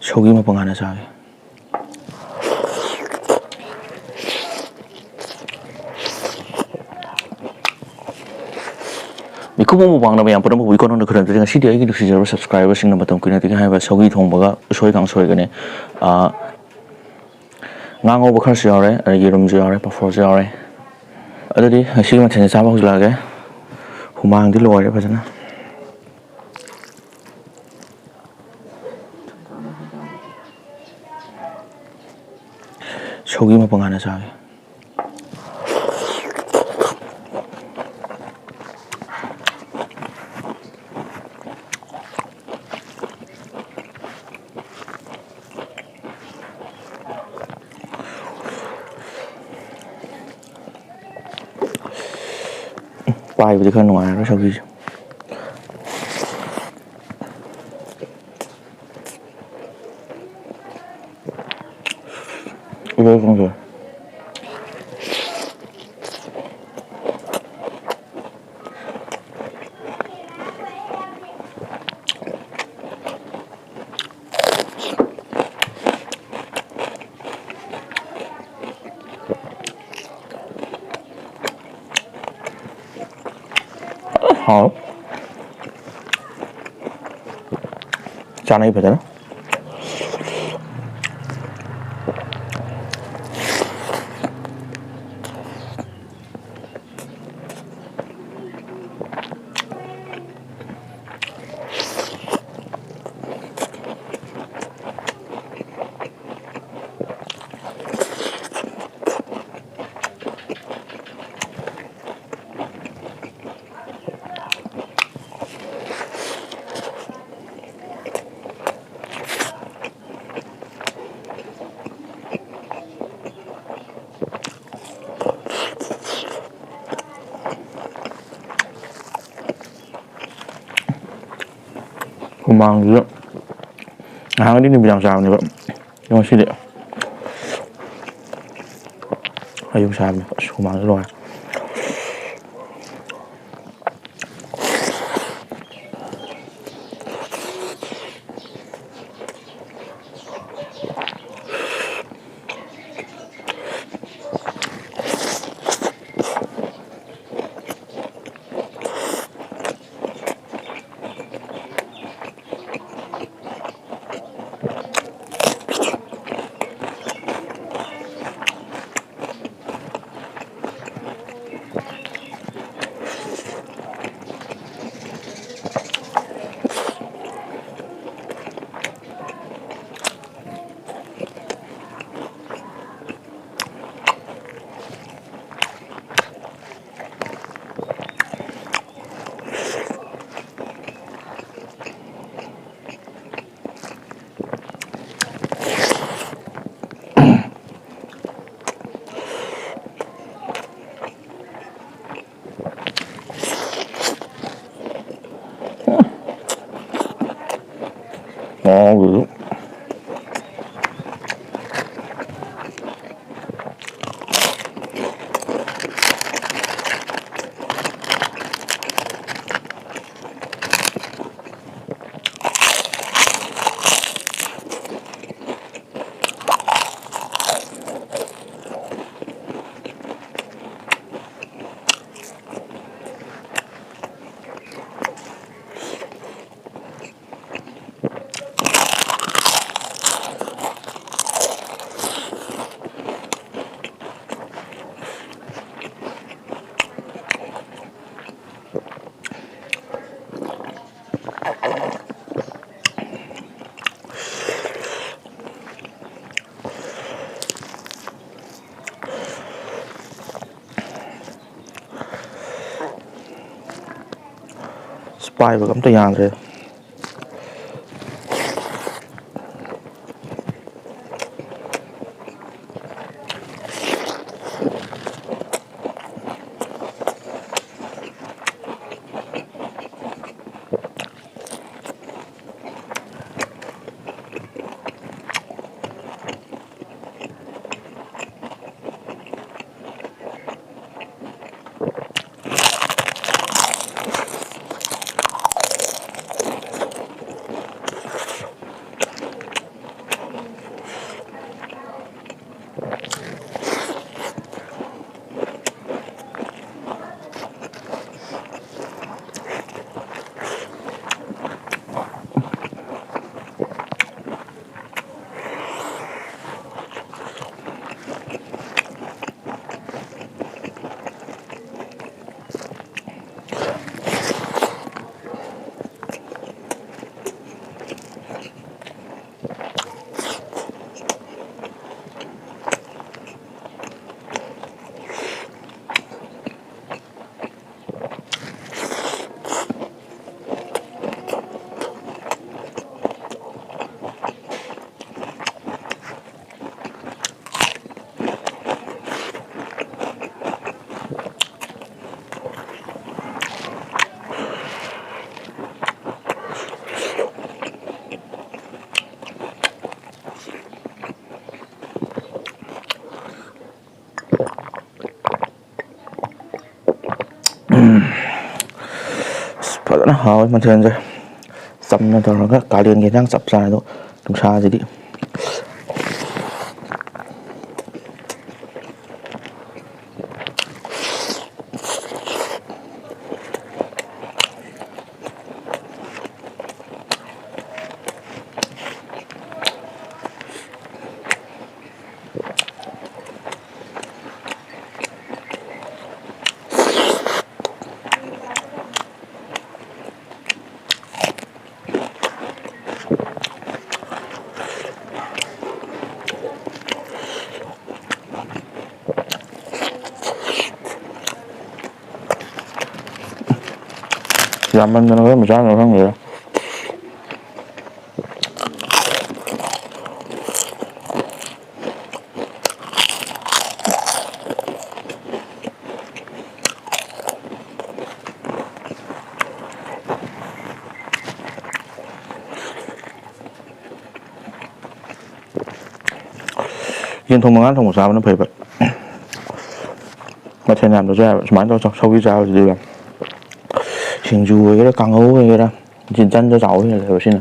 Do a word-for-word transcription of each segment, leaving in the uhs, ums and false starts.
ꯁꯧꯒꯤ ꯃꯄꯪ ꯍꯥꯟꯅ ꯆꯥꯒꯦ꯫ ꯃꯤꯀꯨꯞ ꯑꯃ ꯃꯥꯡꯅꯕ ꯌꯥꯝ ꯄꯨꯝꯅꯃꯛꯄꯨ ꯏꯀꯣꯟ ꯅꯣꯟꯗ ꯈꯨꯔꯨꯝꯖꯔꯤ꯫ ꯉꯁꯤꯗꯤ ꯑꯩꯒꯤ ꯅꯨꯡꯁꯤꯖꯔꯕ subscriberꯁꯤꯡꯅ ꯃꯇꯝ ꯀꯨꯏꯅꯗꯒꯤ ꯍꯥꯏꯕ ꯁꯧꯒꯤ ꯊꯣꯡꯕꯒ ꯎꯁꯣꯏ ꯀꯥꯡꯁꯣꯏꯒꯅꯤ꯫ ꯑꯥ, ꯉꯥ ꯉꯧꯕ ꯈꯔꯁꯨ ꯌꯥꯎꯔꯦ, ꯑꯗꯒꯤ ꯌꯦꯔꯨꯝꯁꯨ ꯌꯥꯎꯔꯦ, ꯄꯥꯐꯣꯔꯁꯨ ꯌꯥꯎꯔꯦ꯫ ꯑꯗꯨꯗꯤ ꯉꯁꯤꯒꯤ ꯃꯊꯦꯜꯁꯦ ꯆꯥꯕ ꯍꯧꯖꯤꯜꯂꯛꯑꯒꯦ꯫ ꯍꯨꯃꯥꯡꯗꯤ ꯂꯣꯏꯔꯦ ꯐꯖꯅ꯫ ꯁꯧꯒꯤ ꯃꯄꯪ ꯍꯥꯟꯅ ꯆꯥꯒꯦ꯫ ꯄꯥꯏꯕꯗꯤ ꯈꯔ ꯅꯨꯡꯉꯥꯏꯔꯔꯣꯏ ꯁꯧꯒ꯭ꯔꯤꯁꯦ꯫ ꯎꯁꯣꯏ ꯀꯥꯡꯁꯣꯏ꯫ ꯍꯥꯎ꯫ ꯆꯥꯅꯩ ꯐꯖꯅ꯫ ꯍꯨꯃꯥꯡꯁꯤꯗ ꯉꯍꯥꯟꯒꯩꯗꯤ ꯅꯨꯃꯤꯗꯥꯡ ꯆꯥꯕꯅꯦꯕ, ꯉꯁꯤꯗꯤ ꯑꯌꯨꯛ ꯆꯥꯕꯅꯦ꯫ ꯑꯁ, ꯍꯨꯃꯥꯡꯁꯤ ꯂꯣꯏꯔꯦ꯫ ꯃꯍꯥꯎꯗꯨꯁꯨ꯫ ꯑꯁ, ꯄꯥꯏꯕꯒ ꯑꯝꯇ ꯌꯥꯗ꯭ꯔꯦ꯫ ꯑꯁ, ꯐꯖꯅ ꯍꯥꯎꯋꯦ ꯃꯊꯦꯜꯁꯦ꯫ ꯆꯝꯅ ꯇꯧꯔꯒ ꯀꯥꯂꯦꯟꯒꯤ ꯏꯟꯖꯥꯡ ꯆꯞ ꯆꯥꯔꯦ꯫ ꯑꯗꯣ ꯅꯨꯡꯁꯥꯁꯤꯗꯤ꯫ ꯌꯥꯝꯃꯟꯗꯅ ꯀꯔꯝꯕ ꯆꯥꯗꯣꯏꯅꯣ ꯈꯪꯗꯦꯗ꯫ ꯌꯦꯟ ꯊꯣꯡꯕ, ꯉꯥ ꯊꯣꯡꯕ ꯆꯥꯕꯅ ꯐꯩꯕ꯫ ꯃꯊꯦꯜ ꯌꯥꯝꯗ꯭ꯔꯁꯨ ꯌꯥꯏꯕ꯫ ꯁꯨꯃꯥꯏꯅ ꯇꯧꯔ ꯁꯧꯒ꯭ꯔꯤ ꯆꯥꯕꯁꯤꯗꯤ ꯁꯤꯡꯖꯨ ꯑꯣꯏꯒꯦꯔꯥ, ꯀꯥꯡꯍꯧ ꯑꯣꯏꯒꯦꯔꯥ, ꯁꯤ ꯆꯟꯗ ꯆꯥꯎꯕ ꯍꯦꯜꯂꯦꯕ ꯁꯤꯅ꯫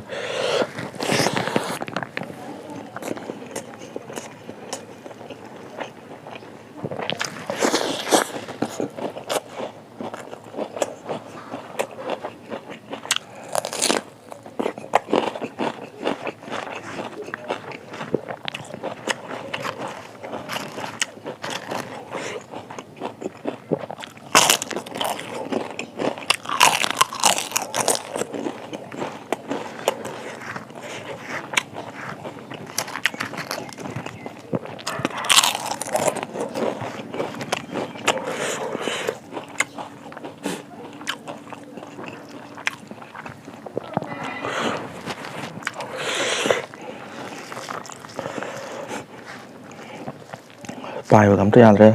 ꯄꯥꯏꯕꯒ ꯑꯝꯇ ꯌꯥꯗ꯭ꯔꯦ꯫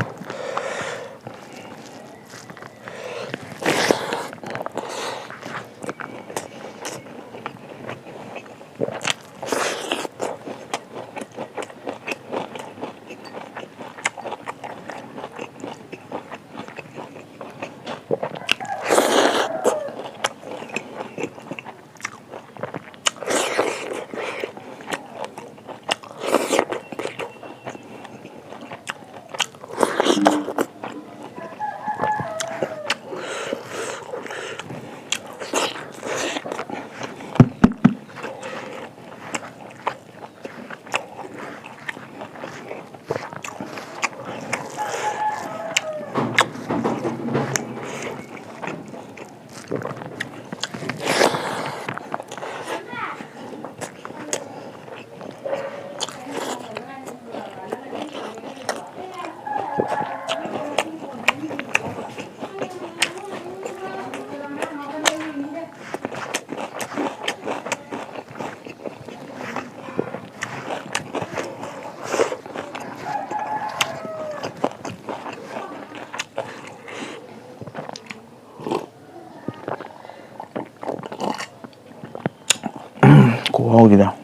ꯁꯤꯗ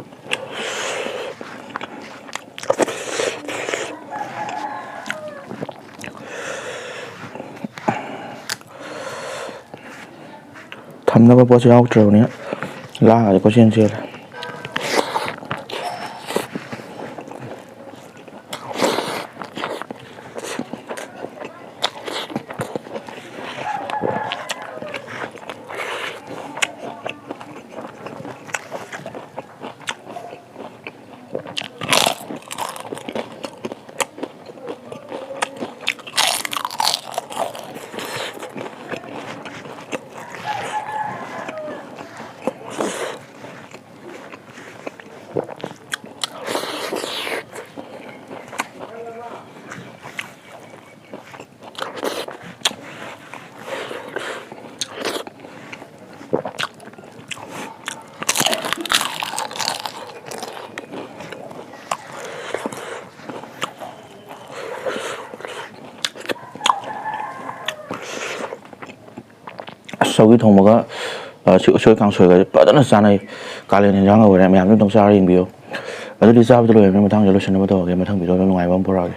ꯊꯝꯅꯕ ꯄꯣꯠꯁꯨ ꯌꯥꯎꯗ꯭ꯔꯕꯅꯤꯅ ꯂꯥꯡꯉꯗꯤ ꯀꯣꯏꯆꯦꯟ ꯆꯦꯜꯂꯦ꯫ ꯑꯁ, ꯁꯧꯒ꯭ꯔꯤ ꯊꯣꯡꯕꯒ, ꯑ, ꯁꯤ ꯎꯁꯣꯏ ꯀꯥꯡꯁꯣꯏꯒꯁꯦ ꯐꯖꯅ ꯆꯥꯅꯩ꯫ ꯀꯥꯂꯦꯟ ꯏꯟꯖꯥꯡ ꯑꯣꯏꯔꯦ, ꯃꯌꯥꯝꯁꯨ ꯑꯗꯨꯝ ꯆꯥꯔ ꯌꯦꯡꯕꯤꯌꯨ꯫ ꯑꯗꯨꯗꯤ ꯆꯥꯕꯗ ꯂꯣꯏꯔꯕꯅꯤꯅ ꯃꯊꯪꯗ ꯂꯣꯏꯁꯤꯟꯅꯕ ꯇꯧꯔꯒꯦ꯫ ꯃꯊꯪ ꯚꯤꯗꯤꯑꯣꯗ ꯅꯨꯡꯉꯥꯏꯕ ꯑꯃ ꯄꯨꯔꯛꯑꯒꯦ꯫